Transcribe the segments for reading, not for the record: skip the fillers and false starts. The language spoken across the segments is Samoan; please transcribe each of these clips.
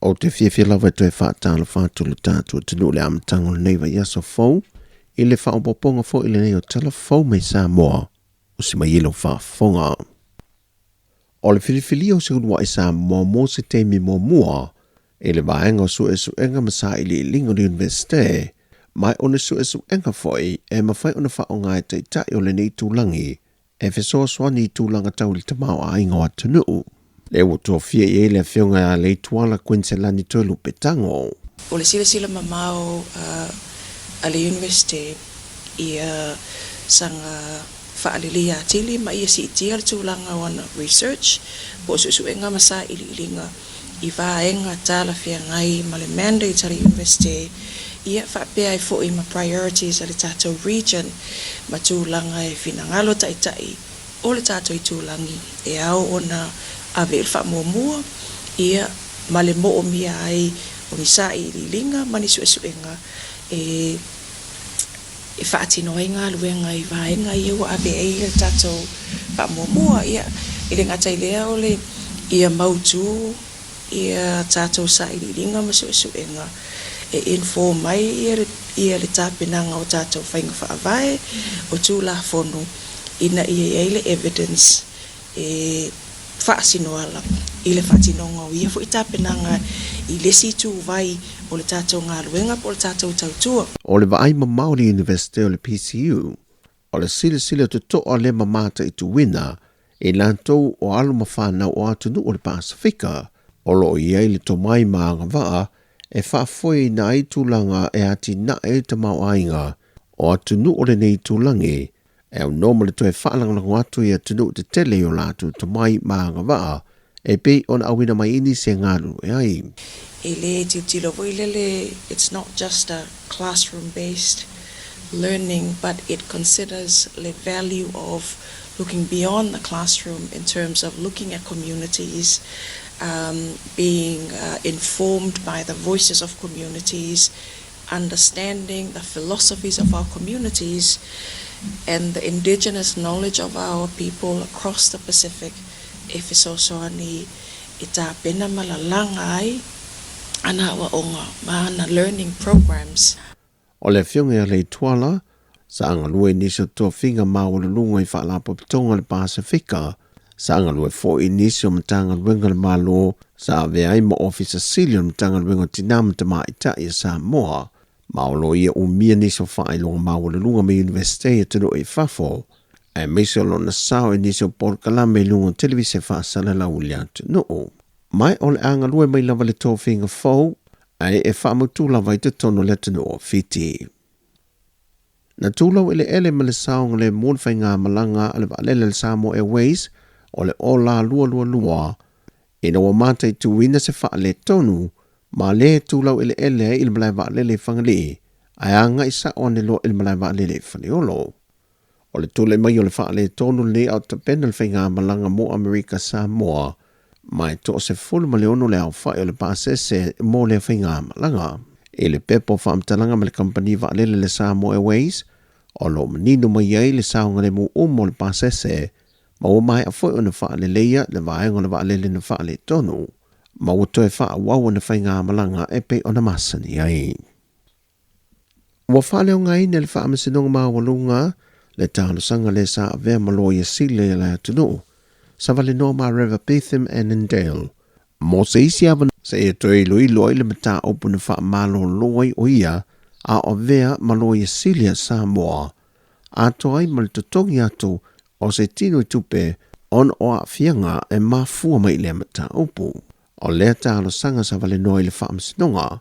Ou te fiafia lava e toe faatalofa atu le tatou atunuu i le amataga o lenei vaiaso fou i le faaopoopoga foi lenei o tala fou mai Samoa o si mai i lau faafofoga. O le filifilia o se uluai Samoa mo se taimi muamua i le vaega o suesuega ma sailiiliga o le Iunivesite, ma o ni suesuega foi e mafai ona faaaoga e taitai o lenei itulagi e fesoasoani i tulaga tau i le tamaoaiga o atunuu. Lea ua tofia i ai le Afioga ia Leituala Kuiniselani Toelupe Tago. O le silasila mamao a le Iunivesite ia saga faaleleia atili ma ia siitia le tulaga o ana research po o suesuega ma sailiiliga i vaega talafeagai ma le mandate a le Iunivesite ia faapea ai foi ma priorities a le tatou region ma tulaga e finagalo taitai o le tatou itulagi e ao ona ave i le faamuamua ia ma le moomia ai o ni sailiiliga ma ni suesuega e e faatino ai galuega i vaega ia ua ave ai le tatou faamuamua. Ia, e le gata i lea o le ia mautu ia tatou sailiiliga ma suesuega e inform ai ia le, ia le tapenaga o tatou faiga faavae o Tulafono ina ia i ai le evidence e faasinoala i le faatinoga o ia foi tapenaga i le isi ituvai o le tatou galuega po o le tatou tautua. O le vaai mamao i le Iunivesite o le PCU, o le silasila totoa lea ma mataituina i latou o alo ma fanau o atunuu o le Pasefika o lo o i ai le tomai ma agavaa e faafoeina ai tulaga e atinae ai tamaoaiga o atunuu o lenei itulagi e aunoa ma le toe faalagolago atu i atunuu tetele i o latou tomai ma agavaa e pei ona auina mai i nisi e galulue ai. E le tilotilo foi lele, it's not just a classroom based learning but it considers le value of looking beyond the classroom in terms of looking at communities, being informed by the voices of communities, understanding the philosophies of our communities and the indigenous knowledge of our people across the Pacific e fesoasoani e tapena ma lalaga ai ana aoaoga ma ana learning programs. O le Afioga ia Leituala, sa galue i nisi o tofiga maualuluga i Faalapotopotoga o le Pasefika, sa galue foi i nisi o Matagaluega a le Malo, sa avea ai ma Ofisa Sili o le Matagaluega o Tina ma Tamaitai a Samoa, ma o lo o ia umia nisi o faailoga maualuluga mai Iunivesite i atunuu i fafo, aemaise o lona sao i nisi o polokalame i luga o televise faasalalau i le atunuu. Ma o le a galue mai lava le tofiga fou, ae e faamautu lava i totonu o le atunuu o Fiti. Na tulau eleele ma le saogalemu le faigamalaga a le vaalele a le Samoa Airways o le Ola 222 ina ua mataituina se faaletonu ma lē tulau eleele ai i le malae vaalele i Fagalii ae agai sao ane loa i le malae vaalele i Faleolo. O le tulai mai o le faaletonu lenei a o tapena le faigamalaga mo Amerika Samoa ma e 16 le aofai o le pasese mo lea faigamalaga. I le pepa o faamatalaga ma le kamupani vaalele le Samoa Airways, o lo o manino mai ai le saogalemu uma o le pasese ma ua maea foi ona faaleleia le vaega o le vaalele na faaletonu ma ua toe faaauau ana faigamalaga e pei ona masani ai. Ua faaleaogaina e le Faamasinoga Maualuga le talosaga lea sa avea ma Loia Sili a le atunuu, Savalenoa Mareva Betham Annandale, mo se isi avanoa seia toe iloilo ai le mataupu na faamalolo ai o ia a o avea ma Loia Sili a Samoa, atoa ai ma le totogi atu o se tino i tupe ona o aafiaga e mafua mai i lea mataupu. O lea talosaga savalenoa i le Faamasinoga,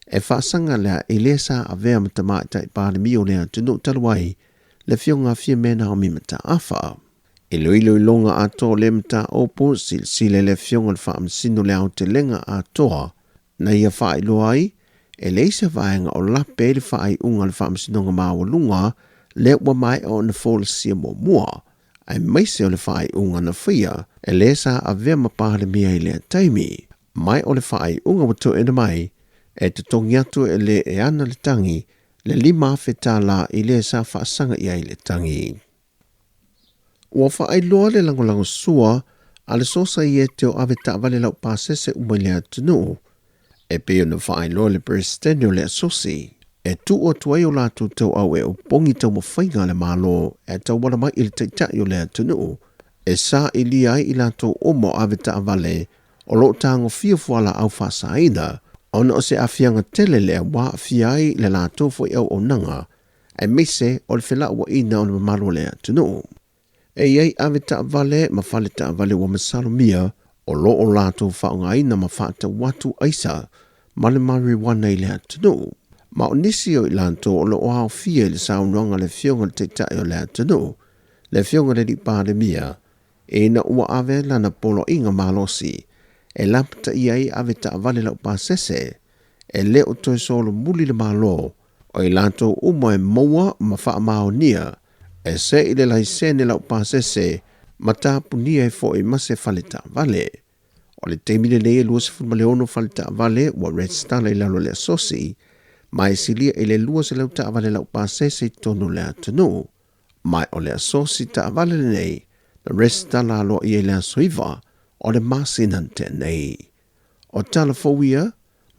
e faasaga lea i le sa avea ma Tamaitai Palemia o le atunuu talu ai, le Afioga Fiame Naomi Mataafa. I le iloiloga atoa o lea mataupu, silasila le Afioga i le Faamasino le aotelega atoa na ia faailoa ai e leai se vaega o lape ai le faaiuga a le Faamasinoga Maualuga lea ua maea ona folasia muamua, aemaise o le faaiuga na faia e le sa avea ma Palemia i lea taimi. Mai o le faaiuga ua toeina mai, e totogi atu e le e ana le tagi le $5,000 i le sa faasaga i ai le tagi. Ua faailoa le lagolagosua a le Sosaiete o Avetaavale Laupasese uma i le atunuu. E pei ona faailoa le Peresetene o le Asosi, e tuu atu ai o latou tauau e opogi taumafaiga a le Malo e tauala mai i le Taitai o le atunuu e sailia ai i latou uma o avetaavale o lo o tagofia fualaau faasaina ona o se aafiaga tele lea ua aafia ai le latou foi auaunaga aemaise o le felauaiga o le mamalu o le atunuu. E i ai avetaavale ma fale taavale ua masalomia o lo o latou faaaogaina ma faatau atu aisa ma le marijuana i le atunuu. Ma o nisi o i latou o lo o aofia i le saunoaga a le Afioga i le Taitai o le atunuu, le Afioga i le Palemia, ina ua ave lana poloaiga malosi e lapataia ai avetaavale laupasese e le o toe solomuli le Malo o i latou uma e maua ma faamaonia e se i le laisene laupasese ma tapunia ai foi ma se fale taavale. O le taimi lenei e 26 fale taavale ua resitala i lalo o le asosi ma e silia i le 200 taavale laupasese i totonu o le atunuu. Ma o le asosi taavale lenei na resitala aloaia i le aso 9 o le masina na tea nei. O tala fou ia,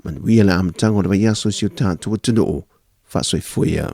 manuia le amataga o le vaiaso i si o tatou atunuu. Faasoifua ia.